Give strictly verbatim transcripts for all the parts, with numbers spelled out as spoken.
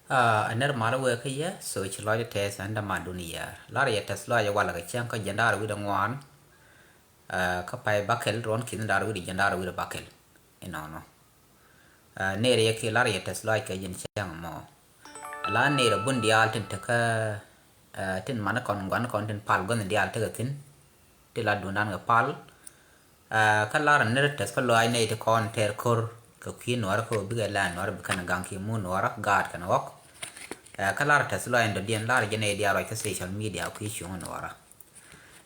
Aa, ɛ nɛr mal wee kä yɛ, so ci lɔcdä tɛth ɛn dämadun yɛ. Lar yɛ tɛth lɔac ɛ walɛ kɛ cäŋ kä jiɛn da̱r wi̱cdɛ ŋuan, aa, kä pay bäkɛl ruɔ̱n ki̱n da̱r wi̱cdɛ jiɛn da̱r wi̱cdɛ bäkɛl. Inɔnɔ. Aa, ner yɛ ki lar yɛ tɛth lɔac kɛ jiɛn cäŋ mɔ. Ala ner ɛ bun diaal tin tekä, aa, tin man kɔn guan kɔn tin pal gua̱n diaal tekɛ thi̱n. Ti la dundan kɛ pal. Aa, kä lar nir tɛth kä lɔaac nɛy ti kɔn tɛɛr ko̱r kɛ kui̱ nuɔrä kä ɣöö bikɛ la nuɔrä bi kɛn gaŋ ki mu nuɔrä gaat kɛn ɣɔk. Aa, kä lar tɛth lɔaac dɔ̱diɛn lar jɛ nɛy diaal ruac kä social media kui̱ cuŋ nuɔrä.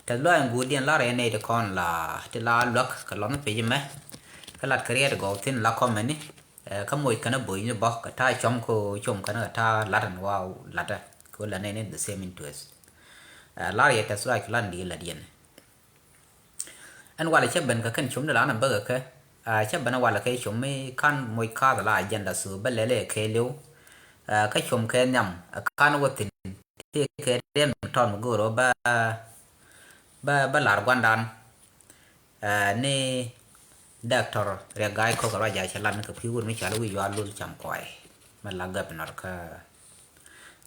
Tɛth lɔaac guurdiɛn lar jɛ nɛy ti kɔn la ti la luäk kɛ lɔn pec mɛ. Kä lat kɛ riɛt gɔw thin la kɔmɛni. Aa, kä moc kɛn a boc ni bä kɛ ta̱a̱ cɔm kä com kɛn kɛ ta̱a̱ lat ɛn wa lat ɛ kɛ ɣöö la nɛy ni the same interest. Aa, lar yɛ tɛth lɔaac kɛ lat ni di lat yɛn. Ɛn walɛ cä ben kɛ kɛn com ni la na bäkɛ kɛ, aa, cä ben walɛ kɛ com mi kan moc kath la agenda so bä lɛlɛ kɛ liw. Aa, kä com kɛ nhiam, aa, kan wä thi̱n ti kɛ riɛn mi tɔt mi go̱o̱r wä bä, bä, bä lar guandan. Aa, ni Doctor Riek Gai Kok ruac a cɛ lat ni kɛ kui̱ wut mi cɔal i̱ Wi̱i̱ Yual Lul Cam Kuay. Mi la governor kä,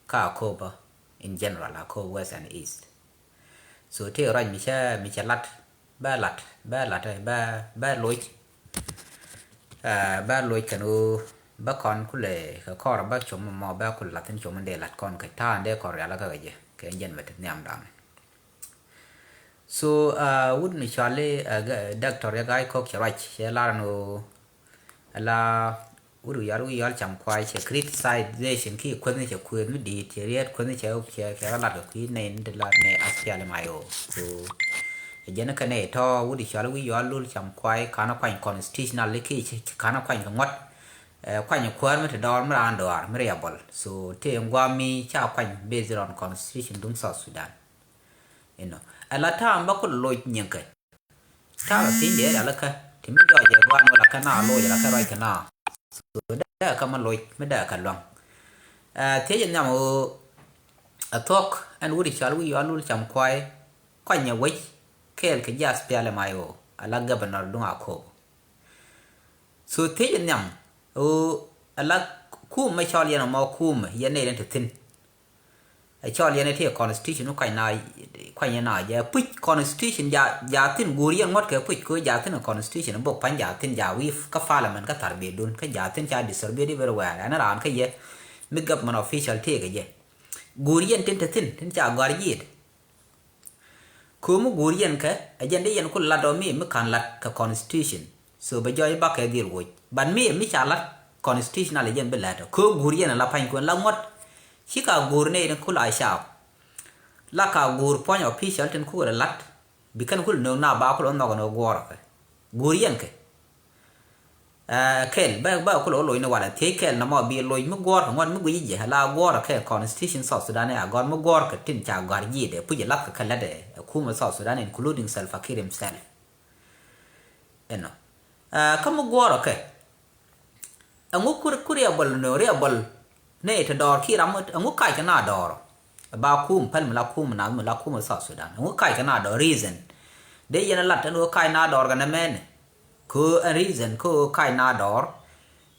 kä Akobo in general, Akobo West and East. So tëë ruac mi cä, mi cä lat, bä lat, bä lat, bä, bä loc. Aa, bä loc kɛn ɣöö bä kɔn kulɛ kɛ kɔr bä com mɔ bä kulɛ lat thi̱n com in dee lat kɔn kɛ ta̱a̱ in dee kɔn rial kä kɛ jɛ kɛ jɛn bɛ ti nhiamdan. So, aa, wut ni cɔal i̱, aa, Doctor Riek Gai Kok cɛ ruac cɛ lar ɛn ɣöö ala wut Wi̱i̱ Yual, Wi̱i̱ Yual Cam Kuay cɛ criticization ki kueth ni cɛ kueth mi di̱i̱t cɛ riet kueth ni cɛ, cɛ, cɛ rɔ lat kɛ kui̱ nɛy ni ti la nɛy SPLM-IO. So ɛ jɛn kɛ nɛy tɔ̱ wut i̱ cɔal i̱ Wi̱i̱ Yual Lul Cam Kuay kanɛ kuany constitutional ki cɛ, cɛ kanɛ kuany kɛ ŋuɔ̱t. Ɛ, kuany kuäär mi ti dɔɔr mi raan dɔɔr mi riabɔl. So tëë ŋuam mi ca kuany based on constitution duŋ South Sudan. Inɔ. Ala ta̱a̱ mi bä kul loc nyiŋkɛ. Ta̱a̱ mi piny dee rialikä ti mi jɔɔc ɛ gua̱a̱n wä la kä na loc la kä ruac kä na. So dee kä mi loc mi dee kä luaŋ. Aa, thiec nhiam ɣöö a thuɔ̱k ɛn wut i̱ cɔal Wi̱i̱ Yual Lul Cam Kuay kuanyɛ wec kɛɛl kɛ ji̱ SPLM-IO ala governor duŋ Akobo. So thiec nhiam ɣöö ala kum mi cɔl yɛn ɛmɔ kum yɛn nɛy den te thi̱n. Ɛ cɔl yɛn ɛ ti constitution kuany na, kuany na jɛ puc constitution ja, ja thi̱n guur yɛn ŋuɔ̱t kɛ puc kɛ ja thi̱n constitution bok pa̱ny ja thi̱n ja wi̱i̱ kä parliament kä thar biɛ dun kä ja thi̱n ca distributed everywhere ɛn raan kä yɛ mi government official tëëkɛ jɛ. Guur yɛn tin te thi̱n tin ca gɔ̱a̱r ji̱i̱t. Köö mi guur yɛn kɛ ɛ jɛn di yɛn ku lat ɔ mi mi ka̱n lat kɛ constitution. So bɛ jɔɔc bakɛ dhil woc. But mi mi ca lat constitutional ɛ jɛn bi lat ɔ. Köö guur yɛn ɛ la pa̱ny kuɛn la ŋuɔ̱t. Ci ka guur nɛy tin ku la cap. La ka guur puɔ̱ny official tin ku lat. Bi kɛn ku la nööŋ na ba ku la nhɔk ni guɔ̱ɔ̱r ɔ kɛ. Guur yɛn kɛ. Ɛ kɛl bä, bä kulɛ wä loc ni walɛ thiec kɛl nɔmɔ bi loc mi guɔ̱ɔ̱r kɛ ŋuɔ̱t mi guic jɛ la guɔ̱ɔ̱r kɛ constitution South Sudan ɛ a gɔ̱r mi guɔ̱ɔ̱r kɛ tin ca gɔ̱a̱r ji̱ dɛ puc ɛ lath kɛ kɛ lät ɛ kum ɛ South Sudan including Salva Kiir himself. Ɛnɔ. Ɛ kä mi guɔ̱ɔ̱r kɛ ɛŋu ku, ku riabɔl nööŋ riabɔl nɛy te dɔɔr ki ram ɛŋu kac kɛ na dɔɔr. Ba kum päl mi la kum nath mi la kum South Sudan ɛŋu kac kɛ na dɔɔr reason. Dee yɛn lat ɛn ɣöö kac na dɔɔr kɛ nɛ mɛnɛ. Kɛ ɣöö ɛn reason kɛ ɣöö kac na dɔɔr.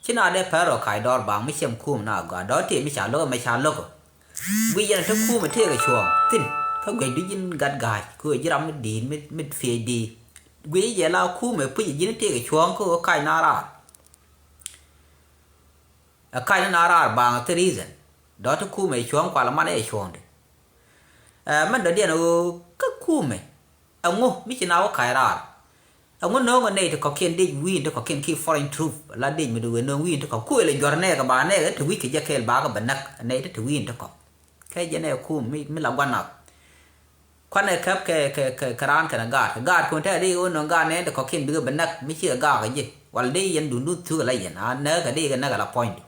Ci na dee pɛr ɔ kac dɔɔr baŋ mi cɛm kum na gɔaa dɔɔr tëë mi ca lo̱k ɛmɛ ca lo̱k ɔ. Guic yɛn te kum ɛ tëëkɛ cuɔ̱ɔ̱ŋ thi̱n kä guic di ji̱n gat ga̱a̱c kɛ ɣöö ji̱ ram mi di̱i̱t mi, mi thiec di̱i̱t. Guic jɛ la kum ɛ puc ɛ ji̱n tëëkɛ cuɔ̱ɔ̱ŋ kɛ ɣöö kac na raar. Ɛ ka̱n ni na raar baaŋ thil reason. Dɔ̱ ti kumɛ cuɔ̱ɔ̱ŋ kual man ɛ cuɔ̱ɔ̱ŋdi. Ɛ mɛn dɔ̱diɛn ɣöö kä kumɛ ɛŋu mi ci na wä ka̱c raar. Ɛŋu no̱o̱ŋ ɛ nɛy ti kɔ̱kiɛn dec wi̱i̱n ti kɔ̱kiɛn ki foreign troop la dec mi di wee no̱o̱ŋ wi̱i̱n ti kɔ̱k kuël ɛ juɔ̱r nɛɛk ɛ ba nɛɛk ɛ ti wi̱c kɛ jɛ kɛɛl bakɛ bɛ näk ɛ nɛy ti ti wi̱i̱n ti kɔ̱k. Kɛ jɛ nɛy kum mi, mi la gua̱n nath. Kuanɛ käp kɛ, kɛ, kɛ, kɛ raan kɛnɛ gaat kɛ gaat kun tɛk di wä nöŋ gaat nɛn ti kɔ̱kiɛn bikɛ bi näk mi cikɛ gaak kɛ ji̱ wal di yɛn dundun thuk ala yɛn a näk kɛ di kɛ näk ala puɔ̱nydu.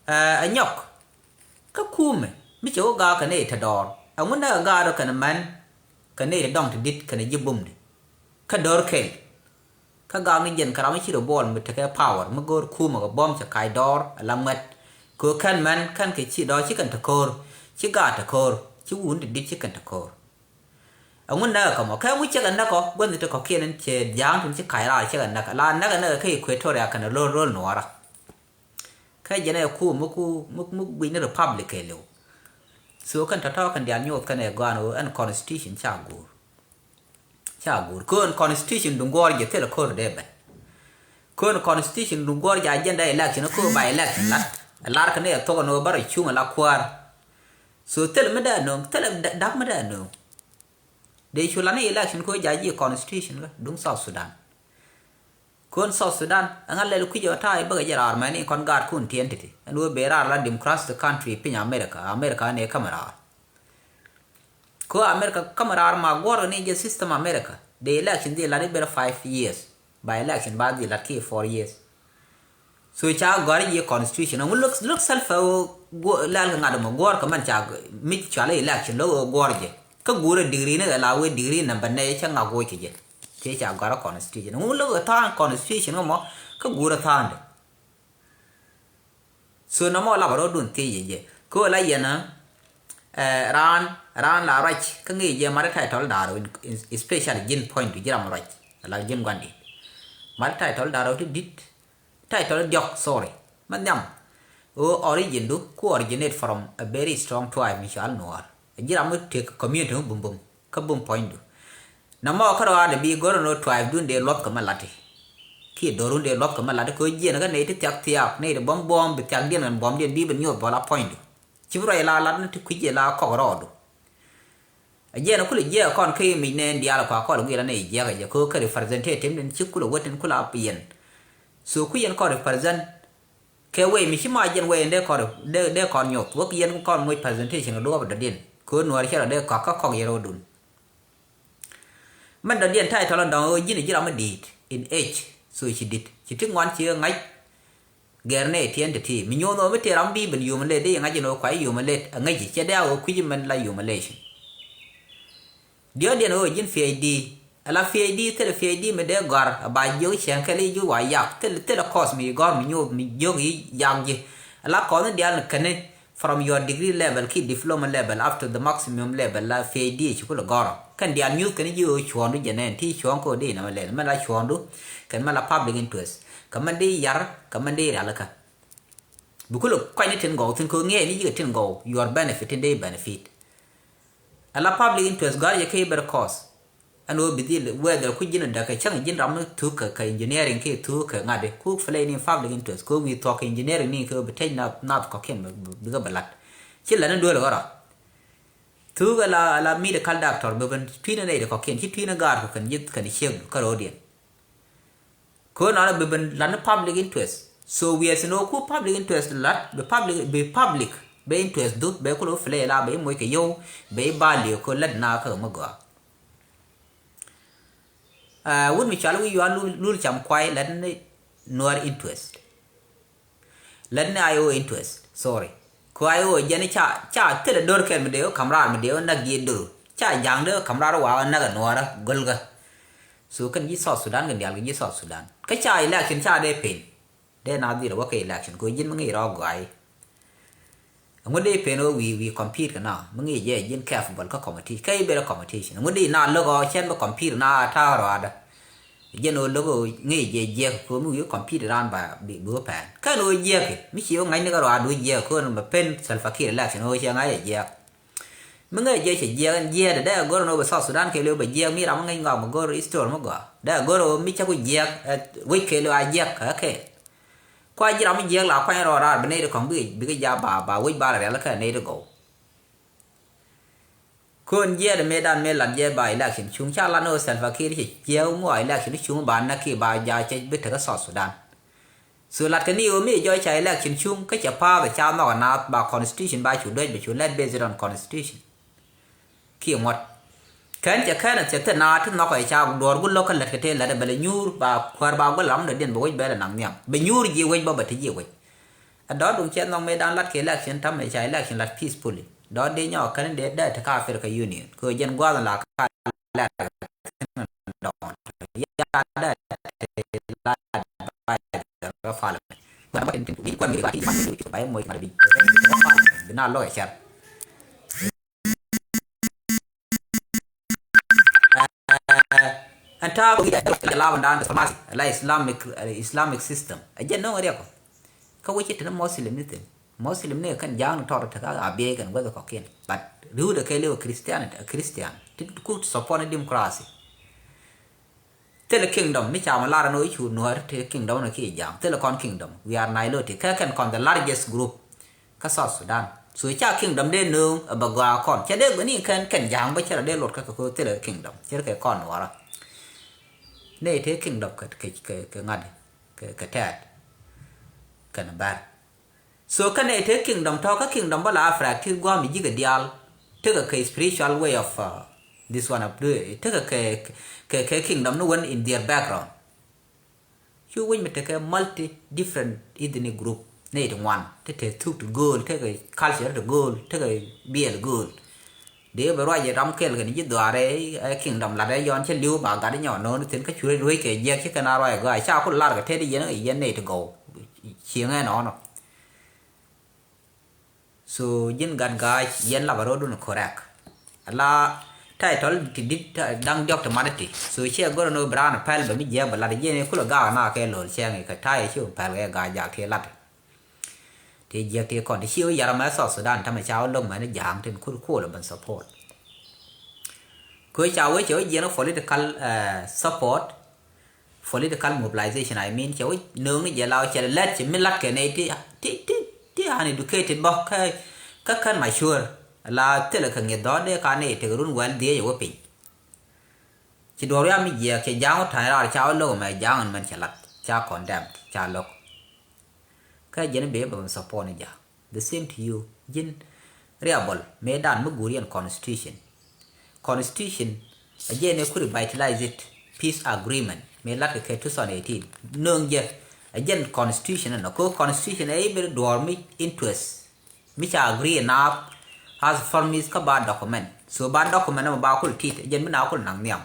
Ɛ, ɛ nyɔk kä kumɛ mi cɛ wä gaak kɛ nɛy te dɔɔr ɛŋu näk ɛ gaat ɔ kɛnɛ män kɛ nɛy te dɔŋ ti dit kɛnɛ ji̱ bumdi. Kä dɔ̱r kɛl. Kä gak ni jɛn kɛ ram mi ci rɔ buɔl mi tekɛ power mi go̱o̱r kumɛ kɛ buɔ̱m cɛ kac dɔɔr ala ŋuɛt. Kɛ ɣöö kɛn mɛn kɛn kɛ ci dɔɔr ci kɛn te ko̱o̱r ci gaat te ko̱o̱r ci wun ti dit ci kɛn te ko̱o̱r. Ɛŋu näk ɛ kɛ mɔ kɛ ŋu cɛ kɛ näk ɔ guänh ti kɔ̱kiɛn in cɛ ja̱a̱ŋ tin ci kac raar cɛ kɛ näk ala näk ɛ näk ɛ kä Equatoria kɛn ɛ lo̱l ro̱l nuɔɔra. Kä jɛn ɛ ku mi ku mi mi guic ni republic kɛɛliw. So kɛn tɔ̱tɔ̱ kɛn diaal nyuɔth kɛn ɛ gɔaan ɣöö ɛn constitution ca guur. Ca guur kön constitution duŋ guɔ̱ɔ̱r jɛ thilɛ ko̱r dee ben. Kön constitution duŋ guɔ̱ɔ̱r jɛ agenda election kö ba election lat. Ɛ lar kɛ ni ɛ thok ɛn ɣöö bä rɔ cuŋ ɛ la kuäär. So thilɛ mi dee nööŋ, thilɛ da̱k mi dee nööŋ. Dee cu lat ni election kö ja̱ ji̱ constitution kä duŋ South Sudan. Kön South Sudan ɛŋa lɛl kui̱c ɛ ta̱a̱ i̱ bäkɛ jɛ raar mɛni kɔn gaatkun ti entity ɛn ɣöö ben raar la democratic country piny America. America ni ka̱m raar. Kö America ka̱m raar ma guɔ̱r ni jɛ system America. Dee election dhi lat i̱ ber five years. Ba election ba dhi lat ki four years. So ca gɔ̱r ji̱ constitution ɛŋu look look self ɛ ɣöö lɛl kɛ ŋa̱t ɛmɔ guɔ̱r kɛ mɛn ca mi cual election lo̱k ɣöö guɔ̱r jɛ. Kä guurɛ degree ni ɣɛ la wee degree number nɛ cä ŋak woc kɛ jɛ. Tëë ca gɔ̱r constitution ɛŋu lo̱k ɛ tha̱a̱ŋ constitution ɛmɔ kä guurɛ tha̱a̱ŋdɛ. So nɔmɔ lapɛ rɔɔdun thiec jɛ jɛ kɛ ɣöö la yɛn ɛ raan raan la ruac kä ŋi̱i̱c jɛ mat title da̱r, especially ji̱n point du ji̱ ram ruac la ji̱n gua̱ndi̱t. Mat title da̱r ti di̱t, title diɔ̱k, sorry, ma nhiam. Ɣöö origin du ku originate from a very strong tribe mi cɔal Nuɔɔr. Ji̱ ram mi tëk community mi bumbum kä bum puɔ̱nydu. Nɔmɔ kärɔaadɛ bi go̱r ɛn ɣöö tribe dun dee luɔth kɛ mɛ la̱t i̱ kiɛ do̱run dee luɔth kɛ mɛ la̱t i̱ kɛ ɣöö jiɛn kä nɛy ti thia̱k thia̱a̱k, nɛy ti buɔ̱m buɔ̱ɔ̱m bi thia̱kdiɛn kɛn buɔ̱mdiɛn bi ben nyuɔth bɔl a puɔ̱nydu. Ci bi ruac la la̱t ni ti kui̱c jɛ la kɔk rɔɔdu. A jiɛn kulɛ jiɛk kɔn kä imic nɛn diaal kua kɔl guiɛl anɛ jiɛk a jɛ kɛ ɣöö kä representative ni ci kulɛ wä tin kulɛ a yɛn. So ku yɛn kɔn represent kɛ wei mi ci ma jɛn wei in dee kɔn dee kɔn nyuɔth wä ki yɛn kɔn moc presentation kɛ duɔ̱ɔ̱p dɔ̱diɛn kɛ ɣöö Nuäär cɛ rɔ dee kɔk kä kɔk yɛn rɔɔdun. Mɛn dɔ̱diɛn title in dɔ̱ŋ ɣöö ji̱n ji̱ ram mi di̱i̱t in age, so ci di̱t ci ti ŋuan ci ɣä ŋa̱c. Gɛr nɛy tiɛn ti ti mi nyo̱o̱n ɣöö mi tëë ram bi ben humiliate dee ŋa̱c in ɣöö kua humiliate a ŋäci cɛ dee a ɣöö kui̱ci mɛn la humiliation. Diɔ̱ɔ̱diɛn ɣöö ji̱n PhD ala PhD thilɛ PhD mi dee gɔ̱a̱r a ba jiök cieŋ kɛl i̱ ji̱ wa yak thilɛ thilɛ course mi gɔ̱r mi nyo̱o̱ mi jiök i̱ yak ji̱. Ala kɔn in diaal ni käni from your degree level ki diploma level up to the maximum level la PhD ci kulɛ gɔ̱r. Kɛn diaal nyuth kɛn ji̱ ɣöö cuɔ̱ɔ̱ŋdu jɛ nɛn ti cuɔ̱ɔ̱ŋ kä ɣöö di nɛmɛ lɛl mɛn la cuɔ̱ɔ̱ŋdu kɛn mɛn la public interest kɛ mɛn di yar kɛ mɛn di rialikä. Bi kulɛ kuany ni tin gɔw thin kɛ ŋiɛc ni ji̱ kɛ tin gɔw your benefit tin dee benefit. Ala public interest gɔ̱a̱r yɛ kä i̱ ber course. Ɛn ɣöö bi dhil whether ku ji̱n däk kɛ cäŋ ji̱n ram mi thuk kɛ kɛ engineering kiɛ thuk kɛ ŋa̱t i̱ ku play ni public interest kɛ ɣöö wi̱i̱ thuɔ̱k kɛ engineering ni kɛ ɣöö bi tec nath nath kɔ̱kiɛn bi kɛ bi la̱t. Ci lät ni duel ɣɔrɔ. Thuk ala ala medical doctor bi ben tui̱n ni nɛy ti kɔ̱kiɛn ci tui̱n ni gaar kɛ kɛn ji̱ kɛn ciek kä ro̱o̱diɛn. Kɛ ɣöö nɔnɔ bi ben la̱t ni public interest. So wiɛɛth ni ɣöö ku public interest la̱t bi public bi public bɛ interest dhuk bɛ kulɛ play la bɛ moc kɛ yio̱w bɛ value kɛ ɣöö lät na kä mi gɔaa. Wut mi cual wi̱i̱ yual lul cam kuay lät ni Nuäär interest. Lät ni I O interest, sorry. Ku I O jɛn ca ca thilɛ do̱r kɛl mi dee wä ka̱m raar mi dee wä näk ji̱ do̱r ca ja̱a̱ŋ dee wä ka̱m raar wä wa wä näk ɛ Nuäärä gölkä. So kɛn ji̱ South Sudan kɛn diaal kɛ ji̱ South Sudan kä ca election ca dee pen. Dee na dhil wä kɛ election kɛ ji̱n mi ŋi̱i̱c rɔ gɔaayi. Ŋut di pen wä wi̱i̱ wi̱i̱ compete kɛ na mi ŋi̱i̱c jɛ ji̱n careful kä competition kä i̱ ber competition ŋut di na lo̱k ɔ cɛn bi compete na ta̱a̱ rɔadä. Jɛn ɣöö lo̱k ɣöö ŋi̱i̱c jɛ jiɛk kɛ ɣöö mi wi̱i̱ compete ran ba bi wä pɛn kɛn ɣöö jiɛk mi ci ɣöö ŋa̱cni kɛ rɔadä wä jiɛk kɛ ɣöö mɛ pen Salva Kiir election ɣöö cɛ ŋa̱c jɛ jiɛk. Mi ŋäc jiɛc cɛ jiɛk ɛn jiɛɛdɛ dee agör ɛn ɣöö bɛ South Sudan kɛɛliw bɛ jiɛk mi ram mi ŋäc ŋɔak mi gör history mi gɔaa dee agör ɣöö mi cɛ ku jiɛk ɛ wec kɛɛliw a jiɛk kɛ kɛɛl. Kua ji̱ ram mi jiɛk la kuany rɔɔd raar bɛ nɛy ti kɔ̱ŋ bikɛ bikɛ ja̱ ba ba wec ba la rial kɛ nɛy ti gɔw. Köön jiɛɛdɛ mëëdan mëë lat jɛ ba election cuŋ ca lat ni ɣöö Salva Kiir cɛ jiɛk ŋuɔ election cuŋ ba näk ki ba ja̱ cɛ bi tekɛ South Sudan. So lat kɛ ni ɣöö mi jɔc ca election cuŋ kä cɛ pa̱a̱th ca nhɔk ɛ naath ba constitution ba cu duec bɛ cu lɛt based on constitution. Kiɛ ŋuɔ̱t kɛn cɛ kɛn ɛ thiɛ thil naath ti nhɔk ɛ ca duɔɔr gu lo̱k kä lät kɛ tëë lät ɛ bɛ lɛ nyuur ba kuäär ba guäl ram dɔ̱diɛn bɛ wec bɛ lɛ naŋ nhiam bɛ nyuur ji̱ wec bä bɛ te ji̱ wec. Ɛ dɔ̱r duŋ cɛ nhɔk mëë da̱a̱n lat kɛ election ta̱mɛ ca election lat peacefully dɔ̱r dee nyɔk kɛn dee dee te kä Africa Union kɛ ɣöö jɛn gua̱a̱th la ka lɛr dɔɔn ya dee te la advisor kä parliament. Kuan bä tin tin bi kuan mi ba ti ma ni ba moc ma bi bi na lɔ ɛ cɛr. Ɛn ta̱a̱ kɛ wi̱i̱ a jɛ la wä da̱a̱n diplomacy la Islamic Islamic system ɛ jɛ no̱o̱ŋ riɛk kɔ. Kä wec ci te ni Muslim ni thi̱n. Muslim ni kɛn ja̱a̱ŋ ni tɔt te kä a biey kɛn guäth kɔ̱kiɛn. But ri̱wdɛ kɛ liw Christianity, Christian ti ku support ni democracy. Thilɛ kingdom mi ca mi lar ni wec cu Nuäär te kingdom ni kiɛ ja̱a̱ŋ. Thilɛ kɔn kingdom. We are Nilotic. Kä kɛn kɔn the largest group kä South Sudan. So ca kingdom dee nööŋ ɛ bɛ gɔaa kɔn. Cɛ dee ni kɛn kɛn ja̱a̱ŋ bä cɛ rɔ dee lot kä kɛ ko thilɛ kingdom. Cɛ rɔ kɛ kɔn Nuäärä. Nɛy te kingdom kɛ kɛ kɛ ŋa̱t kɛ kɛ tɛɛt kɛn bɛr. So kä nɛy te kingdom tɔ̱ kä kingdom bä la Africa ti gua̱a̱m ji̱ kɛ diaal. Tekɛ kɛ spiritual way of this one of doing. Tekɛ kɛ kɛ kɛ kingdom ni wen in their background. Cu wec mi tekɛ multi different ethnic group. Nɛy ti ŋuan ti te thuk ti gööl, tekɛ culture ti gööl, tekɛ biɛl gööl. Dee bɛ ruac ram kɛl kɛn ji̱ dhuaarɛ ɛ kingdom lat ɛ yɔn cä li̱w ba gat inyɔ no̱o̱n thi̱n kä cu ruec kɛ jiɛk ci kɛn a ruac gɔaa ca kul lar kɛ tet yɛn yɛn nɛy ti gɔw. Cieŋ ɛn ɔnɔ. So ji̱n gat gaac yɛn lap a ro̱dun correct. Ala title ti dit da̱ŋ diɔk ti mat iti. So ciɛ gör ni bi raan pɛl bɛ mi jiɛk bɛ lat jiɛn kulɛ gaak na kɛ lo̱l cɛŋ kɛ ta̱yɛ ci wä pɛl kɛ gaac jak ti lat. Ti jiɛk ti kɔn ti ci wä yar mɛ South Sudan tamɛ ca wä lo̱k mɛ ni ja̱a̱ŋ tin kur kuɔl ben support. Kö ca wä cɛ wä jiɛn political support. Political mobilization, I mean, cɛ wä nööŋ ni jɛ la wä cɛ lɛ lɛt cɛ mi lat kɛ nɛy ti ti ti ti uneducated bä kä kä kän mature la thilɛ kɛ ŋi̱eth dhɔ̱ɔ̱n dee ka nɛy tek run wɛl dhiec ɛ wä piny. Ci duɔ̱ɔ̱r wiak mi jiɛɛk cɛ ja̱a̱ŋ wä ta̱ny raar ca wä lo̱k ɛmɛ ja̱a̱ŋ ɛn mɛn cɛ lat ca condemn ca lo̱k. Kä jɛn i̱ bee bɛ support ni ja̱a̱ŋ. The same to you. Ji̱n riabɔl mëëdan mi guur yɛn constitution. Constitution a jɛn ɛ ku revitalize it peace agreement mëë latkɛ kɛ two thousand eighteen. Nööŋ jɛ a jɛn constitution ɛnɔ ko constitution ɛ i̱ bi duɔɔr mi interest mi ca agree enough as promise kä ba document. So ba document ɛmɔ ba kul tit a jɛn mi na kul naŋ nhiam.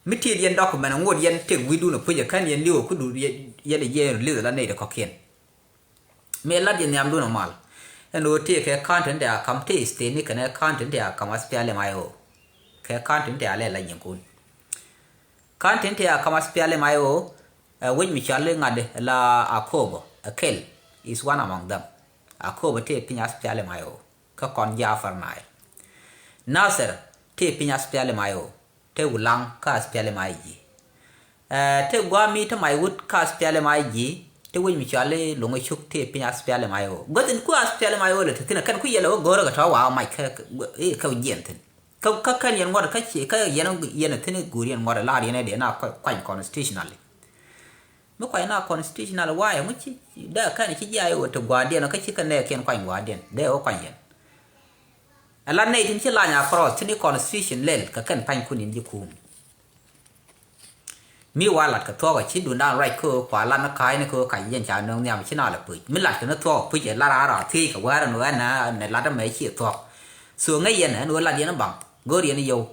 Mi tit yɛn document ŋot yɛn tek wi̱dun a puc a kän yɛn li̱w a kudu yɛn a jɛn release la nɛy ti kɔ̱kiɛn. Mëë lat yɛ nhiamdun a mal. Ɛn ɣöö tëë kɛ county ni tëë a ka̱m tëë state ni kɛnɛ county ni tëë a ka̱m SPLM-IO. Kɛ county ni tëë a lɛ la nyinkun. County ni tëë a ka̱m SPLM-IO, ɛ wec mi cɔal i̱ ŋa̱t la Akobo, Akel is one among them. Akobo tëë piny SPLM-IO. Kä kɔn ji̱ Upper Nile. Nasir tëë piny SPLM-IO. Te Ulaŋ kä SPLM-IG. Ɛ te gua̱a̱ mi te mac wut kä SPLM-IG. Te wec mi cɔal i̱ Loŋ Cuk te piny SPLM-IO. Guäth in ku SPLM-IO lɛ te thi̱n ɛ kɛn ku yɛl ɛ wä go̱o̱rä kɛ tɔ̱ wa̱a̱ mac kä kä jiɛn thi̱n. Kä kä kɛn yɛn ŋuɔ̱t kä ci kä yɛn yɛn thi̱n i̱ guur yɛn ŋuɔ̱t ɛ la̱r yɛn ɛ dee na kuany constitutionally. Mi kuany na constitutionally wa̱a̱ yɛ ŋuci dee kɛn ci ji̱ IO te gua̱a̱diɛn kä ci kɛ nɛɛkiɛn kuany gua̱a̱diɛn dee wä kuany yɛn. Ɛ la nɛy tin ci lany a cross tin i̱ constitution lɛl kɛ kɛn pa̱nykun in ji̱ kum. Mi wa lat kɛ thuɔ̱k a ci dun dan ruac kä kua lat ni ka̱a̱cni kä kac yɛn ca nöŋ nhiam ci na lɛ puc mi lat kɛ ni thuɔ̱k puc ɛ lar a ra thiec kɛ wäär ɛn wɛn nɛ lat ɛmɛ ci thuɔ̱k. So ŋäc yɛn ɛn wä lat yɛn baŋ go̱r yɛn yio̱w.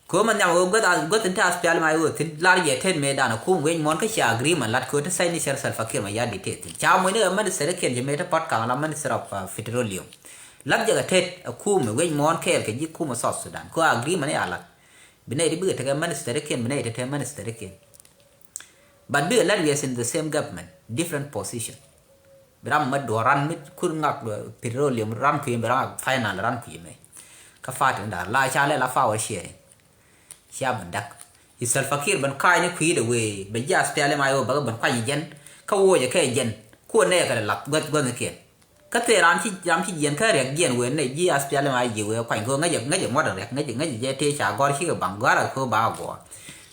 Kɛ wä ma nhiam wä guäth a guäth in te SPLM-IO thi̱n lar jɛ tet mëëdan a kum wec muɔ̱ɔ̱n kä cia agreement lat kɛ wä te signature Salva Kiir Mayardit te thi̱n ca mucni kɛ minister kiɛn jɛ mëë te pɔt kaŋ la minister of petroleum. Lat jɛ kɛ tet a kum wec muɔ̱ɔ̱n kɛɛl kɛ ji̱ kum South Sudan kɛ wä agreement i̱ a lat. Bi nɛy ti bikɛ tekɛ minister kiɛn bi nɛy ti te minister kiɛn. But bikɛ lat wiɛ in the same government different position. Bi ram mɛ duɔ̱ɔ̱r ran mi kur ŋak petroleum ran kui̱ bi ran ŋak final ran kui̱ mɛ. Kä party ni da̱a̱r la ca lɛ la power sharing. Cia ben dak i̱ Salva Kiir ben ka̱a̱cni kui̱dɛ wee ben ji̱ SPLM-IO bäkɛ ben kuany jɛn. Kä wocɛ kɛ jɛn kuɔ nɛɛkɛ lɛ lath guäth guäthnikiɛn. Kä thee ran ci ram ci jiɛn kä riɛk jiɛn wee nɛ ji̱ SPLM-IG wee kuany kɛ ŋäcɛ ŋäcɛ ŋuɔ̱t riɛk ŋäcɛ ŋäcɛ jɛ tëë ca gɔ̱r cikɛ baŋ gɔ̱a̱r kɛ kɛ ba guɔ̱ɔ̱r.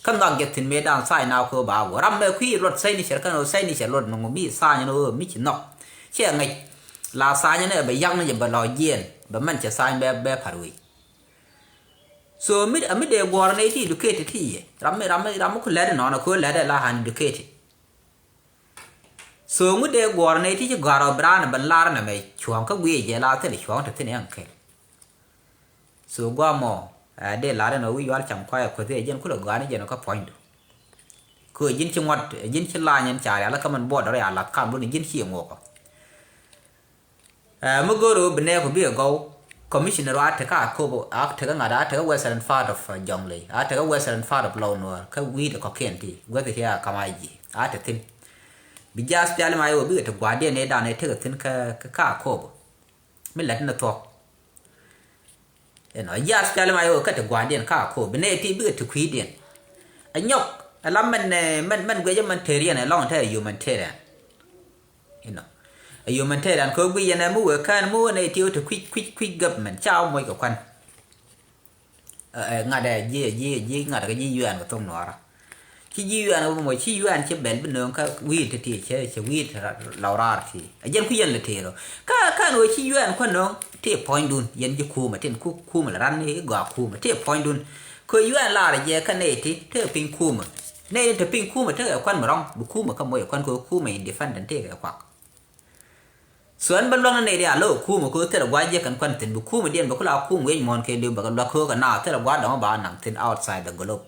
Kä nhɔak jɛ thi̱n mëë da̱a̱n tha̱a̱ny na kɛ ba guɔ̱ɔ̱r ram mɛ kui̱ luɔt tha̱a̱ny ni cɛr kɛn ɣöö tha̱a̱ny ni cɛr luɔt no̱ŋ mi tha̱a̱ny ni ɣöö mi ci nhɔk. Ciɛ ŋäc la tha̱a̱ny ni ɛ bɛ yak ni jɛ bɛ lɔ jiɛn bɛ mɛn cɛ tha̱a̱ny bɛ bɛ pa̱r wec. So mi a mi dee guɔ̱ɔ̱r ni ti educated ti yɛ ram mi ram mi ram mi ku lɛt inɔnɔ kɛ ɣöö lɛt ɛ la han educated. So ŋut dee guɔ̱ɔ̱r nɛy ti ci gɔ̱a̱r ɔ bi raan ben lar nɛmɛ cuɔ̱ɔ̱ŋ kä guic jɛ la thil cuɔ̱ɔ̱ŋ te thi̱n yɛn kɛl. So gua̱a̱ mɔ ɛ dee lar ɛn ɔ wi̱c yual cam kuay ɛ kueth ɛ jɛn kulɛ gɔ̱a̱r ni jɛn ɔ kä puɔ̱nydu. Kɛ ji̱n ci ŋuɔ̱t ji̱n ci lany ɛn ca rial kä mɛn buɔt dɔr ya lath kamdun ji̱n ci ŋuɔkɔ. Ɛ mi go̱o̱r ɣöö bi nɛɛku bikɛ gɔw. Commissioner a tekä Akobo a tekä ŋa̱t a tekä western part of Jonglei a tekä western part of Lou Nuer kä wi̱i̱dɛ kɔ̱kiɛn ti guäthi ti a kam a ji̱ a te thi̱n. Bi jiath piali ma yɛ wä bikɛ ti gua̱a̱rdiɛn ëë dan ëë tekɛ thi̱n kä kä Akobo. Mi lät ni thuɔ̱k. Inɔ jiath piali ma yɛ wä kä ti gua̱a̱rdiɛn kä Akobo bi nɛy ti bikɛ ti kui̱diɛn. Ɛ nyɔk ɛ la mɛn mɛn mɛn guiɛcä mɛn teriɛn ɛ lɔŋ te ɛ humanitarian. Inɔ ɛ humanitarian kɛ wä guic yɛn ɛ mi wee kään mi wä nɛy ti wä ti kui̱c kui̱c kui̱c government ca wä moc kɛ kuan. Ŋa̱t ɛ ji̱ ɛ ji̱ ɛ ji̱ ŋa̱t kɛ ji̱ yuɛɛn kɛ thok nuɔɔrä. Ci ji̱ yuɛɛn kɛ moc ci yuɛɛn ci bɛl bi nööŋ kä wi̱i̱l ti ti cɛ cɛ wi̱i̱l ti lɔw raar ti ɛ jɛn ku yɛn lɛ tëë rɔ. Kä kän ɣöö ci yuɛɛn kuän nööŋ ti puɔ̱nydun yɛn ji̱ kuumɛ tin ku kuumɛ lɛ ran i̱ gɔaa kuumɛ ti puɔ̱nydun. Kɛ yuɛɛn laarɛ jɛ kä nɛy ti tekɛ piny kuumɛ. Nɛy ti te piny kuumɛ tekɛ kuän mi rɔ̱ŋ bi kuumɛ kä moc ɛ kuän kɛ kuumɛ independent tekɛ kuak. So ɛn bä luäŋ ni nɛy ti a lo̱k ɛ kuumɛ kɛ ɣöö thil ɛ gua̱c jiäk kɛn kuan thi̱n bi kuumɛ diɛn bɛ ku la kuum wi̱c muɔ̱ɔ̱n kɛ li̱w bɛ kɛ luäk kɛ ɣöö kɛ naath thil ɛ gua̱c dɔ̱ŋ ba naŋ thi̱n outside the globe.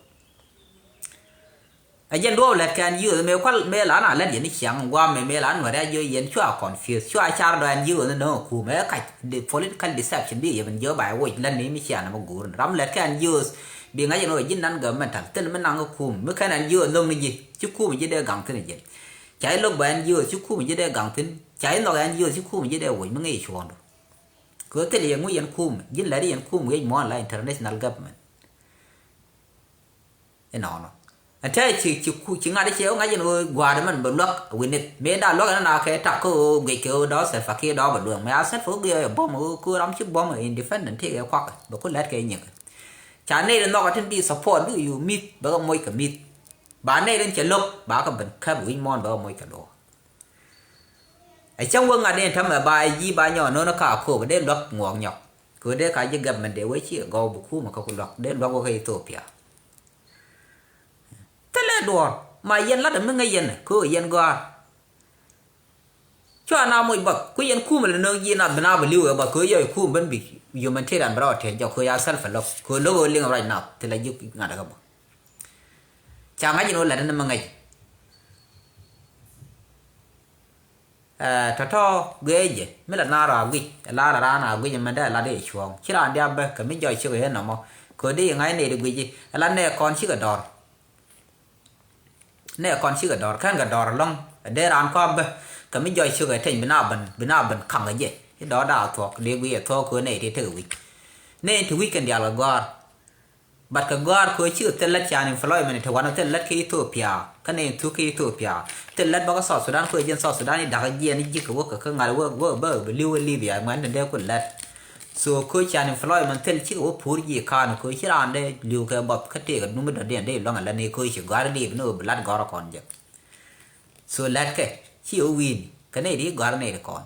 Ɛ jɛn duɔ̱ɔ̱p lät kɛn youth mëë kual mëë la na lät yɛn i̱ ciaŋ gua̱a̱m mëë mëë la nuäri a jiö yɛn cua confuse cua car dɔ̱ ɛn youth ni nöŋ ɛ kuumɛ ɛ kac political deception bi yɛn jiö ba ɛ woc lät ni mi cia nɛ mɛ guur ni ram lät kɛn youth. Bi ŋa̱c ɛn ɣöö ji̱n nan governmental thil mi naŋ ɛ kuum mi kɛn ɛn youth lo̱ŋ ni ji̱ ci kuumɛ ji̱ dee gaŋ thi̱n ɛ jɛn. Ca ji̱ lo̱k bä N G Os ci kuumɛ ji̱ dee gaŋ thi̱n. Ca ji̱ nhɔk N G Os ci kuumɛ ji̱ dee woc mi ŋi̱i̱c cuɔ̱ɔ̱ŋdu. Kɛ ɣöö thilɛ yɛ ŋu yɛn kuumɛ ji̱n lɛri yɛn kuumɛ yec muɔ̱ɔ̱n la international government. Inɔnɔ ɛn te ci ci ku ci ŋa̱t i̱ ciɛ ɣöö ŋa̱c yɛn ɣöö gua̱a̱r mɛn bɛ luäk wi̱nith mëë da̱a̱ luäk ɛn na kɛ tak kä ɣöö guic kɛ ɣöö dɔ̱ Salva Kiir dɔ̱ bɛ luäk mɛ a Salva ɣöö guic ɛ buɔ̱m ɣöö ku ram ci buɔ̱m independent tëëkɛ kuak bɛ ku lɛt kɛ nyiɛk. Ca nɛy ti nhɔk ɛ tin bi support bikɛ yuu mi̱th bɛ kɛ moc kɛ mi̱th. Ba nɛy tin cɛ lo̱k ba kɛ ben käp wi̱c muɔ̱ɔ̱n bɛ kɛ moc kɛ luɔ̱k. Ɛ cäŋ wä ŋa̱t in täämɛ ba ji̱ ba nyɔɔn no̱o̱ŋ kä Akobo dee luäk ŋuɔɔk nyɔk. Kɛ ɣöö dee ka ji̱ government dee wee ci kɛ gɔw bi kuumɛ kä ku luäk dee luäk wä kä Ethiopia. Thilɛ duɔ̱ɔ̱r ma yɛn lat mi ŋäc yɛn kɛ ɣöö yɛn gɔ̱a̱r. Cua na moc bath ku yɛn kuumɛ lɛ nööŋ ji̱ nath bi na bi li̱w ɛ bath kɛ ɣöö yɔc kuumɛ ben bi humanitarian bi rɔɔd tɛth jɔk kɛ ɣöö ya Salva lo̱k kɛ ɣöö lo̱k ɣöö liŋ ruac nath thilɛ ji̱ ŋa̱t ɛ kä bä. Ca ŋa̱c in wä lät in mi ŋäc. Ɛ tɔ̱tɔ̱ guiɛcɛ mi la naar a guic ɛ la la raan a guic ɛmɛn dee ɛ lat i̱ cuɔ̱ɔ̱ŋ ci raan diaal bä kɛ mi jɔc cikɛ yɛn nɔmɔ. Kɛ ɣöö dee yɛ ŋa̱c nɛy ti guic i̱ ɛ la nɛɛ kɔn cikɛ dɔ̱r. Nɛɛ kɔn cikɛ dɔ̱r kɛn kɛ dɔ̱r ɛlɔ̱ŋ ɛ dee raan kɔn bä kɛ mi jɔc cikɛ teny bi na ben bi na ben kaŋ kɛ jɛ i̱ dɔ̱r daal thuɔ̱k dee guic ɛ thuɔ̱k kɛ ɣöö nɛy ti tekɛ wi̱c. Nɛy ti wi̱c kɛn diaal kɛ gɔ̱a̱r. But kɛ gɔ̱a̱r kɛ ɣöö cikɛ thil lät ca unemployment te wanɛ thil lät kä Ethiopia kä nɛy thuk kä Ethiopia. Thil lät bä kä South Sudan kɛ ɣöö jɛn South Sudan i̱ da̱kä jiɛn i̱ ji̱ kɛ wä kɛ kä ŋa̱t wä wä bä bɛ li̱w kä Libya ŋuɛn te dee ku lät. So kɛ ɣöö ca unemployment thil cikɛ wä puur ji̱ ka̱n kɛ ɣöö ci raan dee li̱w kɛ bɔth kä tëëkɛ dumi dɔ̱diɛn dee luäŋ ɛ lät ni kɛ ɣöö ci gɔ̱a̱r i̱ Libya ni ɣöö bi la̱t gɔ̱rä kɔn jɛ. So lät kɛ ci ɣä wi̱i̱ni kɛ nɛy di gɔ̱a̱r nɛy di kɔn.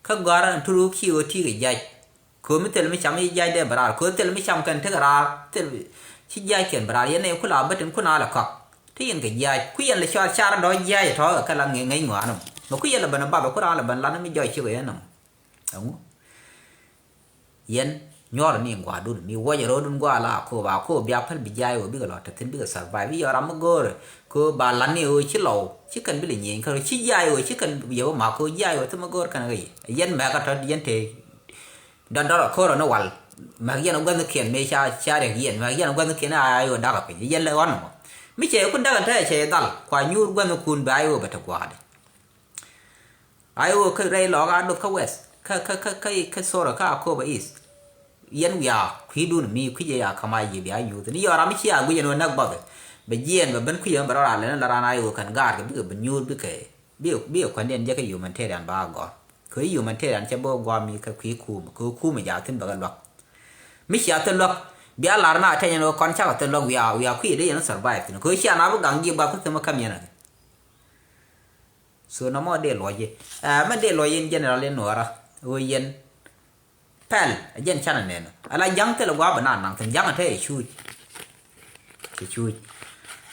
Kä gɔ̱a̱r ɛn turuk ci ɣöö ti̱i̱ kɛ jiac. Köö mi thil mi cam i̱ jiac dee bɛ raar köö thil mi cam kɛn tekɛ raar thil ci jiac kɛn bɛ raar yɛn nɛy ku la bä tin kun a lɛ kɔak. Ti yɛn kɛ jiac ku yɛn lɛ cɔal car dɔ̱ jiac tɔ̱ kɛ la ŋi̱eec ŋuaanä mɔ ku yɛn lɛ ben ɛ bath ku raan lɛ ben lat mi jɔc cikɛ yɛn nɔmɔ. Ɛŋu yɛn nyuɔrɛ ni gua̱a̱dun mi wuɔcɛ ro̱o̱dun gua̱a̱ la Akobo Akobo bia päl bi jiac ɣöö bikɛ lɔ te thi̱n bikɛ survive i̱ yɔ ram mi go̱o̱rɛ. Köö ba lat ni ɣöö ci lɔw ci kɛn bi lɛ nyieny kä rɔ ci jiac ɣöö ci kɛn yɛ wä ma̱k köö jiac ɣöö thimɛ go̱o̱r kɛn ɣöö yɛ yɛn mɛk kä tɔ̱ yɛn te. Dɔ̱ndɔr ɛ ko̱r ɔni wal mɛk yɛn ɛ gua̱thnikiɛn mëë ca ca riɛk yɛn mɛk yɛn ɛ gua̱thnikiɛn a ɣöö da̱k ɛ piny yɛn lɛ ɣɔn ɛmɔ. Mi cɛ ku da̱k ɛn te cɛ dhal kua nyuur gua̱thnikun bɛ a ɣöö bɛ te gua̱a̱dɛ. A ɣöö kä rɛy lɔɔk a duɔth kä west kä kä kä kä kä sorry kä Akobo East. Yɛn wiaa kui̱dun mi kui̱c ɛ ya ka̱m a ji̱ bia nyuuth ni yɔ ram mi ci a guic ɛn ɣöö näk bɔth. Bɛ jiɛɛn bɛ ben kui̱c ɛn bɛ rɔɔd a lɛn la raan a ɣöö kɛn gaatkä bikɛ ben nyuur bikɛ. Bi bi kuandiɛn jɛ kä humanitarian ba gɔr kɛ humanitarian cɛ bä guam mi kä kui̱ kuum kɛ kuum ja thin bä kɛ luak. Mi cia thil luak bia lar na tɛnyɛ ni kɔn cakɛ thil luak wia wia kui̱ dee yɛn survive thin kɛ cia na bi gaŋ ji̱ ba kä thimä kam yɛn. So na mɔ dee luɔc yɛ ɛ mɛ dee luɔc yɛn general in nuɔra wä yɛn. Pɛl ɛ jɛn canɛ nɛn ala ja̱ŋ thilɛ gua̱a̱ bɛ naan naŋ thi̱n ja̱ŋ ɛ te ɛ cuuc. Cɛ cuuc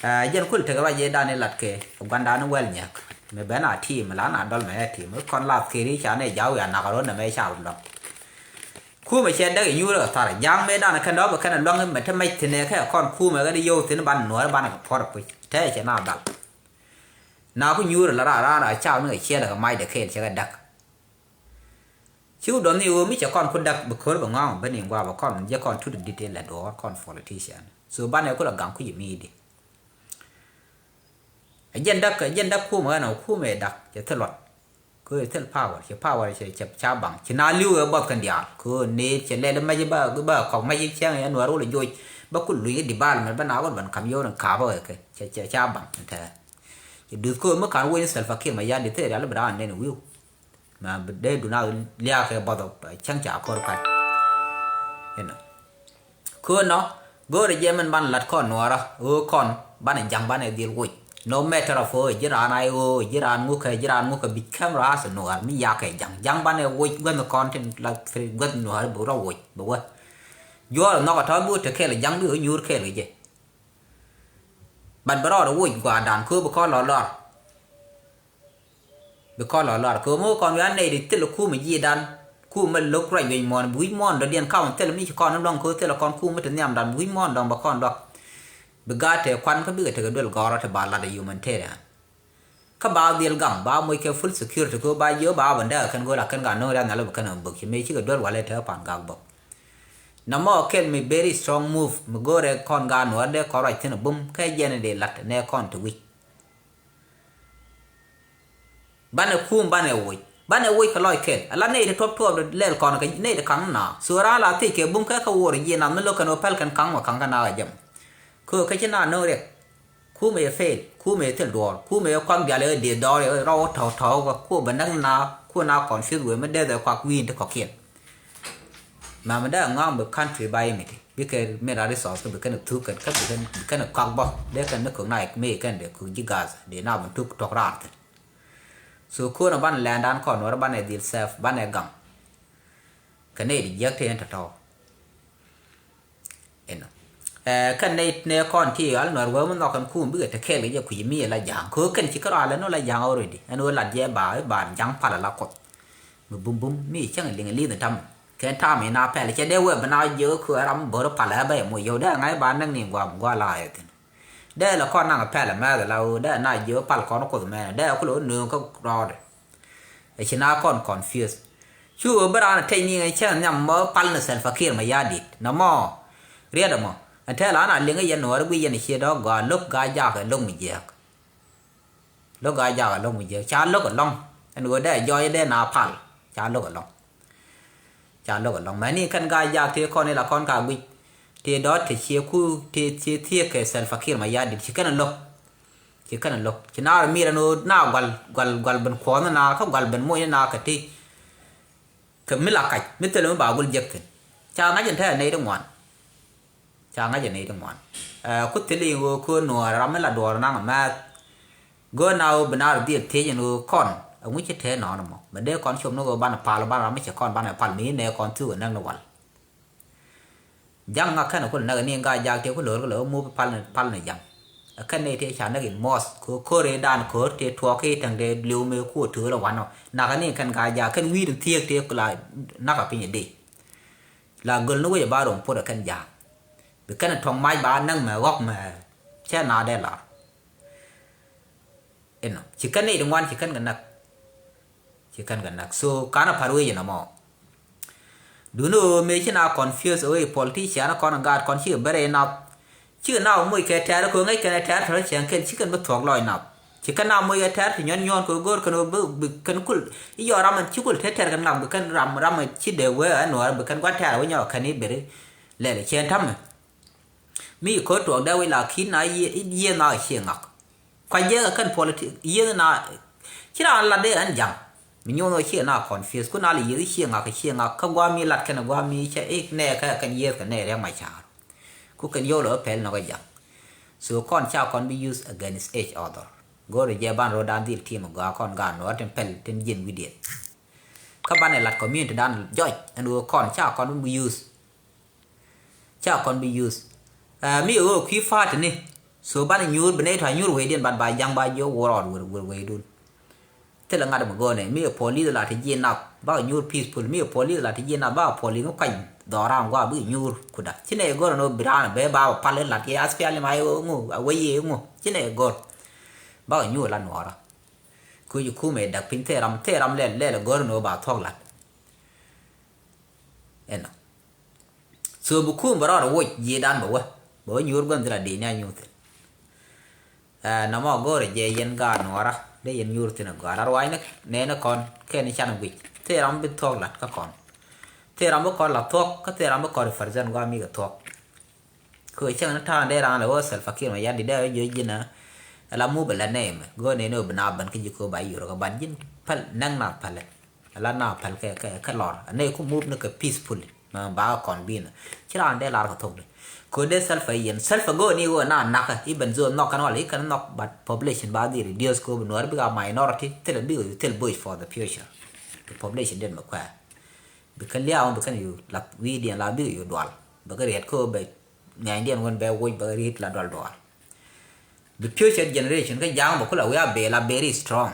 ɛ jɛn kul tekɛ ruac yɛ dan ilat kɛ guandani wɛl nyäk. Mɛ ben a tiim la na dɔl mɛ ɛ tiim kɔn lath kɛ ri ca nɛ jaw ya nak rot nɛ mɛ ca rot lɔŋ. Kumɛ cɛ däk inyuurä kɛ thar ja̱ŋ mɛ dan kɛn dɔ̱ bɛ kɛn luaŋ mɛ te mɛc thi̱n ɛ kɛ kɔn kumɛ kɛ di yow thi̱n ban nuɔ̱ɔ̱rä ban kɛ puɔ̱r puc te cɛ na dhal. Na ku nyuurä la ra ra ra ca ni kɛ ciɛl kɛ mac dɛ kɛɛl cɛ kɛ däk. Ci wä dɔn ni ɣöö mi cɛ kɔn ku däk bi ko̱r bɛ ŋɔ̱a̱ŋ ben in gua̱a̱ bɛ kɔn jɛ kɔn tut dit in lɛ duɔɔr kɔn politician. So banɛ ku lɛ gaŋ ku jɛ mi̱i̱di. Ɛ jɛn dak, ɛ jɛn dak kumɛ ɣän ɔ kumɛ dak cɛ thil luɔt. Kɛ ɣöö thil power, cɛ power cɛ, cɛ ca baŋ. Ci na li̱w ɛ buɔth kɛn diaal. Kɛ ɣöö nɛy cɛ lɛl mɛc ba, ba kɔk mɛc cɛŋ ɛ nuɛr wä lɛ joc. Ba kul luny ɛ development ba na wä ban kam yio̱w ni ka̱a̱p ɛ kɛ. Cɛ, cɛ ca baŋ tɛ. Cɛ duth kɛ ɣöö mi ka̱n wec ni Salva Kiir Mayardit thil rial bi raan nɛn wi̱i̱w. Ma bi dee dun a lia̱a̱ kɛ buɔth ɔ cäŋ ca ko̱r ka̱c. Inɔ. Köönɔ, go̱o̱rɛ jɛ min banɛ lat kɔn nuɔɔrä, ɣöö kɔn banɛ ja̱ŋ banɛ dhil woc. No matter of ɣöö ji̱ raan a i̱ ɣöö ji̱ raan ŋukɛ, ji̱ raan ŋukɛ bi̱c kɛm raas nuɔɔr mi yakɛ ja̱ŋ. Ja̱ŋ banɛ woc guänh kɔn tin la guänh nuɔɔr bi rɔ woc bi wä. Juɔɔr nhɔk a tɔ̱ bi wä te kɛɛl ja̱ŋ bi wä nyuur kɛɛl kɛ jɛ. But bi rɔɔdɛ woc gua̱a̱r dan kööb bi kɔn lɔ lɔr. Bi kɔn lɔ lɔr kɛ ɣöö mi wä kɔn wi̱i̱ a nɛy ti thil kum ji̱dan. Kum mi lo̱k ruac wi̱c muɔ̱ɔ̱n bi wi̱c muɔ̱ɔ̱n dɔ̱diɛn ka̱m thil mi ci kɔn luɔ̱ŋ kɛ ɣöö thil kɔn kum mi te nhiam dan bi wi̱c muɔ̱ɔ̱n dɔ̱ŋ bɛ kɔn luɔ̱k. Bi gaat tɛ kuan kä bikɛ tekɛ duel gɔ̱rä ti ba lat ɛ humanitarian. Kä ba dhil gaŋ ba moc kɛ full security kɛ ɣöö ba jiö ba bä ndääk kɛn go̱o̱l a kɛn gat no̱o̱ŋ riath nhial bi kɛn ɛ bök ci mëë cikɛ duel walɛ te pan gak bä. Nɔmɔ kɛl mi very strong move mi go̱o̱rɛ kɔn gaat nuɔ̱ɔ̱r dee kɔn ruac thi̱n ɛ bum kɛ jɛn ɛ dee lat nɛ kɔn ti wi̱c. Banɛ kum banɛ woc, banɛ woc kɛ lɔc kɛl. Ala nɛy ti tuɔp tuɔp lɛl kɔn kɛ nɛy ti kaŋ na. So raan la thiec kɛ bum kɛ kɛ wor jiɛ na mi lo̱k kɛn wä pɛl kɛn kaŋ wä kaŋ kɛ na kɛ jɛm. Kɛ kä ci na no̱o̱ŋ riɛk. Kumɛ yɛ fail, kumɛ yɛ thil duɔɔr, kumɛ yɛ kuak dial yɛ dee dɔɔr yɛ rɔw tɔw tɔw kɛ ku bɛ näk na ku na confuse wee mi dee dhɛ kuak wi̱i̱n ti kɔkiɛn. Mam mi dee ŋɔaŋ bi country ba yɛ miti bikɛ mineral resource kä bi kɛn thuk kɛn kä bi kɛn bi kɛn kɔak bä dee kɛn ni kök na mi kɛn dee kök ji̱ gas dee na bi tuk tɔk raar thin. So ko̱n a banɛ lɛndan kɔn wär banɛ dhil safe banɛ gaŋ. Kɛ nɛy di jiäk ti ɛn tɔ̱tɔ̱. Inɔ. Ɛ kɛn nɛy nɛ kɔn ti ɣal nuɛr wee mi nhɔk kɛn kum bikɛ te kɛɛl kɛ jɛ kui̱ mi la ja̱a̱ŋ ko̱ kɛn ci kärɔa lɛ nɔ la ja̱a̱ŋ already ɛn ɣöö lat jɛ ba ba ja̱a̱ŋ pal ala kuɔth. Mi bum bum mi cäŋ liŋ li̱th tam kɛn tam ina pɛl cɛ dee wee bi na jiök kuɛ ram bör pal ɛ bɛ mo yio̱w dee ŋa̱c ba näk ni guam gua la ɛ thin. Dee la kɔn naŋ pɛl ɛ mɛth la ɣöö dee na jiök pal kɔn kuoth mɛn dee ku lo nööŋ kä rɔɔdɛ. Ɛ ci na kɔn confuse. Cu ɣöö bi raan ɛ tec ni ŋäc cäŋ nhiam mɔ pal ni Salva Kiir Mayardit nɔmɔ. Riɛt ɛmɔ ɛn tɛl an a liŋ yɛn nuɔɔri guic yɛn ɛ ciɛ dɔ̱k gɔaa lo̱k gaa jaak ɛ lo̱k mi jiääk. Lo̱k gaa jaak ɛ lo̱k mi jiääk ca lo̱k ɛlɔ̱ŋ. Ɛn ɣöö dee jɔɔc dee na pal ca lo̱k ɛlɔ̱ŋ. Ca lo̱k ɛlɔ̱ŋ mɛni kɛn gaa jaak tëë kɔn ila kɔn ka guic. Tëë dɔ̱t te ciɛ ku tëë tëë thiëëk kɛ Salva Kiir Mayardit ci kɛn ɛ lo̱k. Ci kɛn ɛ lo̱k ci naar mir ɛn ɣöö na gual gual gual ben kuɔth ni na kä gual ben moc ni na kɛ ti. Kɛ mi la kac mi thilɛ mi ba gul jek thin. Ca ŋa̱c ɛn te ɛ nɛy ti ŋuan. Ca ŋa̱c ɛ nɛy ti ŋuan. Ɛ ku thil i̱ ɣöö köön nuɔɔr ram mi la duɔɔr naŋ ɛ mɛth. Go̱o̱r na ɣöö bi naar dhiël thiec ɛn ɣöö kɔn ɛŋu ci te nɔɔn ɛmɔ mɛ dee kɔn cop ni ɣöö banɛ pal banɛ ram mi cɛ kɔn banɛ pal mi nɛ kɔn thuk ɛ näk ni wal. Ja̱ŋ ŋa kɛn ku lɛ näk ni gaa jaak tëë ku lo̱r kɛ lɛ ɣöö mup pal ni pal ni ja̱ŋ. Ɛ kɛn ni tëë ca näk in muɔth kɛ ɣöö ko̱r ëë daan ko̱r tëë tuɔɔk ki täŋ dee liw mëë ku ɣöö tööl ɛ wanɔ. Nak ni kɛn gaa jaak kɛn wi̱i̱ ni thiëëk tëë ku la nak a piny ɛ dee. La göl ni wec ɛ ba rom pot ɛ kɛn ja̱a̱k. Bi kɛn ɛ tɔ̱ŋ mac ba näk mɛ ɣɔ̱k mɛ cɛ na dee lar. Inɔ ci kɛn ni di ŋuan ci kɛn kɛ näk. Ci kɛn kɛ näk so kanɛ pa̱r wec inɔ mɔ. Duni ɣöö mëë ci na confuse ɣöö i̱ politician kɔn gaat kɔn cikɛ bɛrɛ inath. Cikɛ na moc kɛ tɛ̈r kɛ ɣöö ŋäc kɛn ɛ tɛ̈r tɔ̱ cɛŋ kɛn ci kɛn bi thuɔ̱k lɔc nath. Ci kɛn na moc kɛ tɛ̈r ti nyuɔ̱n nyuɔ̱ɔ̱n kɛ ɣöö go̱o̱r kɛn ɣöö bi kɛn kul i̱ yɔɔr ram ɛn ci kul te tɛ̈r kɛn ŋak bi kɛn ram ram ɛn ci dee wee ɛn nuɔɔr bi kɛn gua̱n tɛ̈r wee nyɔk kɛn i̱ beri. Lɛl ɛ ciɛn ta̱mɛ. Mi ko̱r tuɔɔk dee wi̱c la ki̱n na yiëë na cie ŋak. Kuac jiɛk ɛ kɛn politik yiëë na ci raan lat dee ɛn ja̱ŋ. Mi nyuɔ̱n ɣöö cie na confuse ku na lɛ yiëë cie ŋak cie ŋak kä gua̱a̱ mi lat kɛn gua̱a̱ mi cɛ ik nɛɛkɛ kɛn yiëëth kɛ nɛɛ riɛk ma ca̱a̱r. Ku kɛn yio̱w lɛ wä pɛl nɔk ɛ ja̱ŋ. So kɔn ca kɔn bi use against each other. Go̱o̱rɛ jɛ ban ro̱o̱dan dhil tim ɛ gɔaa kɔn gaat nuɔɔr tin pɛl tin ji̱n wi̱diɛn. Kä banɛ lat community dan jɔc ɛn ɣöö kɔn ca kɔn bi use. Ca kɔn bi use. Ɛ mi ɣöö kui̱ pa̱a̱t ni so banɛ nyuur bi nɛy tɔ̱ a nyuur wecdiɛn ban ba ja̱ŋ ba jiök wä rɔɔd wër wër wecdun. Thilɛ ŋa̱t mi go̱o̱nɛ mi ɛ police la ti ji̱ nath bakɛ nyuur peaceful mi ɛ police la ti ji̱ nath bakɛ police mi kuany dhɔran gua̱a̱ bikɛ nyuur kuda ci nɛy go̱r ɛn ɣöö bi raan ɛ bee ba bɛ pal ilat yɛ aspiali ma iŋu a wec yɛ iŋu ci nɛy go̱r. Bakɛ nyuur la nuɔɔrä. Kuc ikumɛ dak piny thil ram thil ram lɛl lɛl ɛ go̱r ɛn ɣöö ba thuɔ̱k lat. Ɛnɔ. So bi kum bɛ rɔɔdɛ woc ji̱dan bɛ wä bɛ wä nyuur gua̱n dhil a di̱i̱n ni a nyuur thil. Ɛ, nɔmɔ go̱o̱rɛ jɛ yɛn gaat nuɔra dee yɛn nyuur thin a gaat a ruaacni nɛɛni kɔn kɛn can guic thil ram bi thuɔ̱k lat kä kɔn. Thil ram bi kɔn la thuɔ̱k kä thil ram bi kɔn represent guam mi kɛ thuɔ̱k. Kɛ cäŋ ni ta̱a̱n dee raan lɛ wä Salva Kiir Mayardit dee wä jiö ji̱n a la mupɛ la nɛɛmɛ go̱o̱r nɛɛni wä bi na bän kä ji̱ ko̱ ba yur kä ban ji̱n päl näk na pälɛ. Ala na päl kɛ kɛ kɛ lɔr a nɛy ku move ni kɛ peacefully. Ma ba kɔn bi na ci raan dee lar kɛ thok di. Ko dee Salva yɛn Salva go̱o̱r ni wä na nakä iben zone nhɔk kɛn wala i kɛn nhɔk but population ba dhi reduce ko bi nuɔr bika minority thil bika yu thil bush for the future. The population den mɛ kuɛ bi kɛn liaw bi kɛn yu la wi̱i̱ diɛn la bika yu dual bɛ kɛ riɛt ko bɛ ŋɛny diɛn wän bɛ woc bɛ kɛ riɛt la dual dual. The future generation kä ja̱a̱ŋ bɛ kula wi̱i̱ a bɛ la very strong.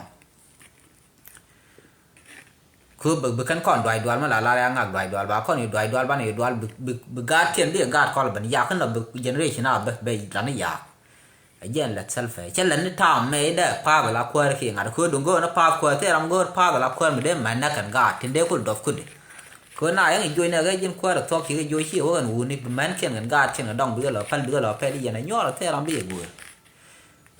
Ku bi bi kɛn kɔn duac dual mi la lar ya ŋak duac dual ba kɔn yu duac dual ban yu dual bi bi bi gaat kiɛn bi gaat kɔl ben yak kin lɔ bi generation a bɛ bɛ lan yak. A jiɛn lɛt Salva cɛ lɛt ni tam mɛ i dɛ path la kuäär ki ŋat ku dun go̱o̱n path kuäär thil ram go̱o̱r path la kuäär mi dee mɛn nɛ kɛn gaat tin dee kul dɔth kudi. Ku na yɛn i juɔc nɛ kɛ ji̱n kuäär thuɔk ci kɛ juɔc ci wä kɛn wuni bi mɛn kiɛn kɛn gaat kiɛn kɛ dɔŋ bi kɛ lɔ pɛl bi kɛ lɔ pɛl i yɛn a nyuɔr thil ram bi yɛ guëër.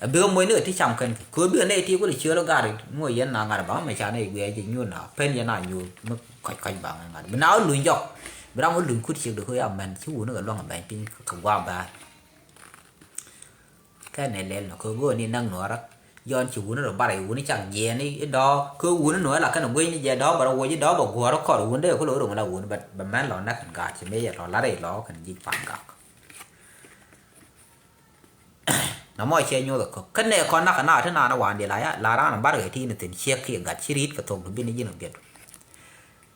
A bikɛ moc ni kɛ ti cam kɛn kɛ kɛ bikɛ nɛy ti kulɛ ciöl gat ri ŋuɔ yɛn na ŋa̱r baŋ mɛ ca nɛy guiɛ jɛ nyuur na pen yɛn a nyuur mi kɔc kɔc baŋ ŋa̱r bi na wä luny jɔk. Bi ram wä luny kut ciek di kɛ ya mɛn ci wuni kɛ luaŋ a bɛny piny kɛ gua̱a̱ bɛ̈ɛ̈r. Kɛ nɛ lɛl nɔ kɛ go̱o̱r ni näk nuɔrä. Jɔn ci wuni rɔ bar i̱ wuni cak jiɛɛni i̱ dɔ̱ɔ̱k kɛ wuni nuɔrä la kɛn a guic ni jɛ dɔ̱ɔ̱k bɛ rɔ wuɔc i̱ dɔ̱ɔ̱k bɛ guɔ̱r kɔr wuni dee kulɛ wä rɔ ŋun a wuni bɛ mɛn lɔ näk kɛn gaat ci mëë yɛ lɔ lar i̱ lɔ kɛn ji̱ pa̱n gak. Na mɔ cɛ nyoth a kɔk kä nɛ kɔn nak na ti naan a wan di la ya la raan a bar kɛ ti ni thin ciek ki gat ci rit kɛ thok du bin ji̱n a biɛt.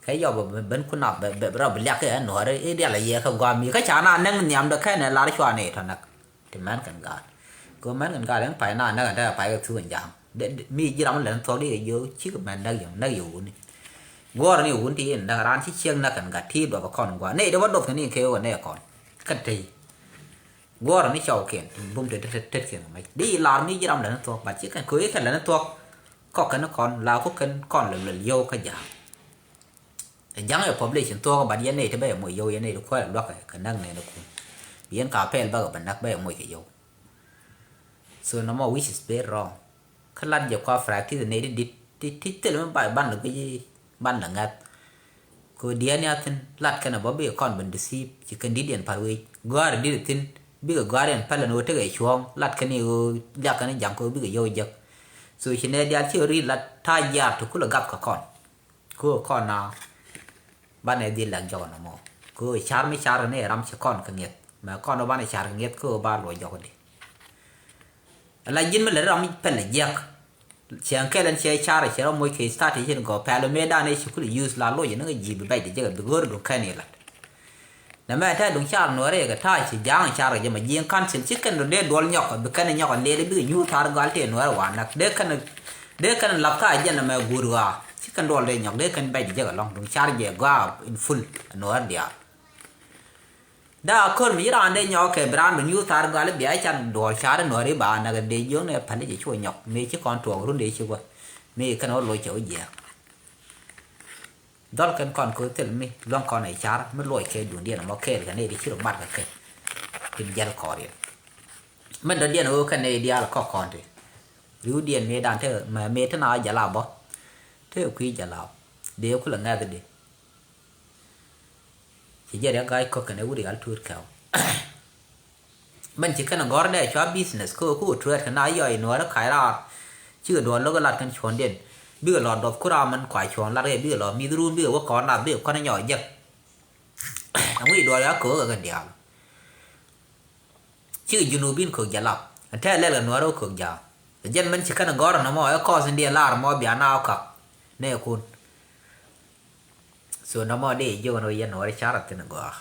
Kɛ yɔp ben ku nap bɛ bɛ rɔ bi liak kɛ nuɔri i dial a yɛ kɛ gɔam mi kä ca na nɛŋ nhiam de kɛn ɛ lar cua ni tɔ nak. Ti mɛn kɛn gal kɛ mɛn kɛn gal ɛn pay na nɛk ɛn dɛ pay kɛ thu ɛn jam. Mi ji̱ ram lɛn thok di kɛ yio̱w ci kɛ mɛn nɛk yio̱w nɛk yio̱w wuni. Guɔr ni wun ti in däk raan ci ciek nɛk kɛn gat ti duɔp a kɔn gua̱ ni de wä duɔp kɛn in kɛ wä nɛ kɔn. Kä tey. Guɔrä ni cɔwkiɛn tin bum te tet tet kiɛn mec di lar mi ji̱ ram lɛn thuɔk bat ci kɛn ko̱ i̱ kɛn lɛn thuɔk. Kɔk kɛn kɔn la ku kɛn kɔn lɛ luɛl yio̱w kä ja̱a̱ŋ. Ɛ ja̱ŋ ɛ population thuɔk bat yɛn nɛy ti bɛ yɛ moc yio̱w yɛn nɛy ti kuäär ɛ luäk kɛ näk nɛn ɛ kun. Bi yɛn ka pɛl bäkɛ bɛ näk bɛ yɛ moc kɛ yio̱w. So nɔmɔ which is very wrong. Kä lat jɛ kua practice nɛy ti dit ti ti thil mi ba ban lɛ guic ban lɛ ŋa̱th. Kɛ diɛn ya thin lat kɛn a bä bikɛ kɔn ben deceive ci kɛn dit yɛn par wec gua̱a̱r dit thin. Bikɛ gua̱a̱r yɛn pɛlɛn ɣöö tekɛ cuɔ̱ɔ̱ŋ lat kɛn i̱ ɣöö liak kɛn i̱ ja̱ŋ kɛ ɣöö bikɛ yio̱w jek. So ci nɛy diaal ci ɣöö ri lat ta̱a̱ jiaar ti kulɛ gap kɛ kɔn. Kɛ ɣöö kɔn na banɛ dhil lak jɔk nɔmɔ. Kɛ ɣöö car mi car ni ram ci kɔn kɛ ŋiɛth mɛ kɔn ɣöö banɛ car kɛ ŋiɛth kɛ ɣöö ba luɔc jɔk di. Ala ji̱n mi lät ram mi pɛl jiɛk. Ciɛŋ kɛl ɛn ciɛ car ciɛ rɔ moc kɛ start i̱ cin gɔɔ pɛl mëë dan i̱ ci kul i̱ use la loc ni ŋä ji̱ bi bɛc di jek bi go̱r duŋ kɛn i̱ lat. Nɛ mɛ tɛ duŋ car nuɔrɛ kɛ ta̱a̱ ci ja̱a̱ŋ car kɛ jɛ mɛ ji̱ council ci kɛn dee duɔl nyɔk bi kɛn nyɔk lɛl bi kɛ nyuur tar gal tëë nuɔrɛ wa nak dee kɛn dee kɛn lap ka jɛn mɛ guur ɣaa ci kɛn duɔl dee nyɔk dee kɛn bɛc di jek alɔŋ duŋ car jɛ gɔaa in full nuɔrɛ diaal. Daa kör mi ci raan dee nyɔk kɛ bi raan bi nyuur thar gal bia can duɔl car nuɔri ba nak dee jiökni ɛ päli jɛ cu nyɔk mi ci kɔn tuɔɔk run dee ci gua̱th mi kɛn wä loc cɛ wä jiääk. Dhɔl kɛn kɔn kɛ wä thil mi luäŋ kɔn ɛ car mi luɔc kɛ duundiɛn ɛmɔ kɛɛl kɛ nɛy di ci rɔ mat kɛ kɛ. Tin jɛl kɔɔriɛn mɛn dɔ̱diɛn ɣöö kɛn nɛy diaal kɔk kɔn ti. Riwdiɛn mëë dan te mɛ mëë te na wä jɛ la bɔ te kui̱ jɛ la dee kulɛ ŋɛth di. Ci jɛ riɛk ga̱a̱c kɔk kɛn ɛ wut rial tuut kɛw. Mɛn ci kɛn gɔ̱r dɛ cua business kä ku tuɛɛt kɛn a yɔc nuɔɔri kac raar. Cikɛ duɔl lo̱k lat kɛn cuɔ̱ndiɛn bikɛ lɔ dɔth ku ram mɛn kua cuɔ̱n lat kɛ bikɛ lɔ mi̱th run bikɛ wä kɔn nath bikɛ kɔn nyɔk jek. Ɛŋu ci duɔl ya köök kɛ kɛn diaal. Cikɛ junubin köök jɛ lap ɛn tɛɛ lɛl kɛ nuɔɔri wä köök ja̱a̱. Ɛ jɛn mɛn ci kɛn gɔ̱r nɔmɔ ɛ kɔs in diɛ lar mɔ bia na wä kak. Nɛ kun. So nɔmɔ di jiök ɛn wä yɛn nuɔɔri car a thin gɔaa.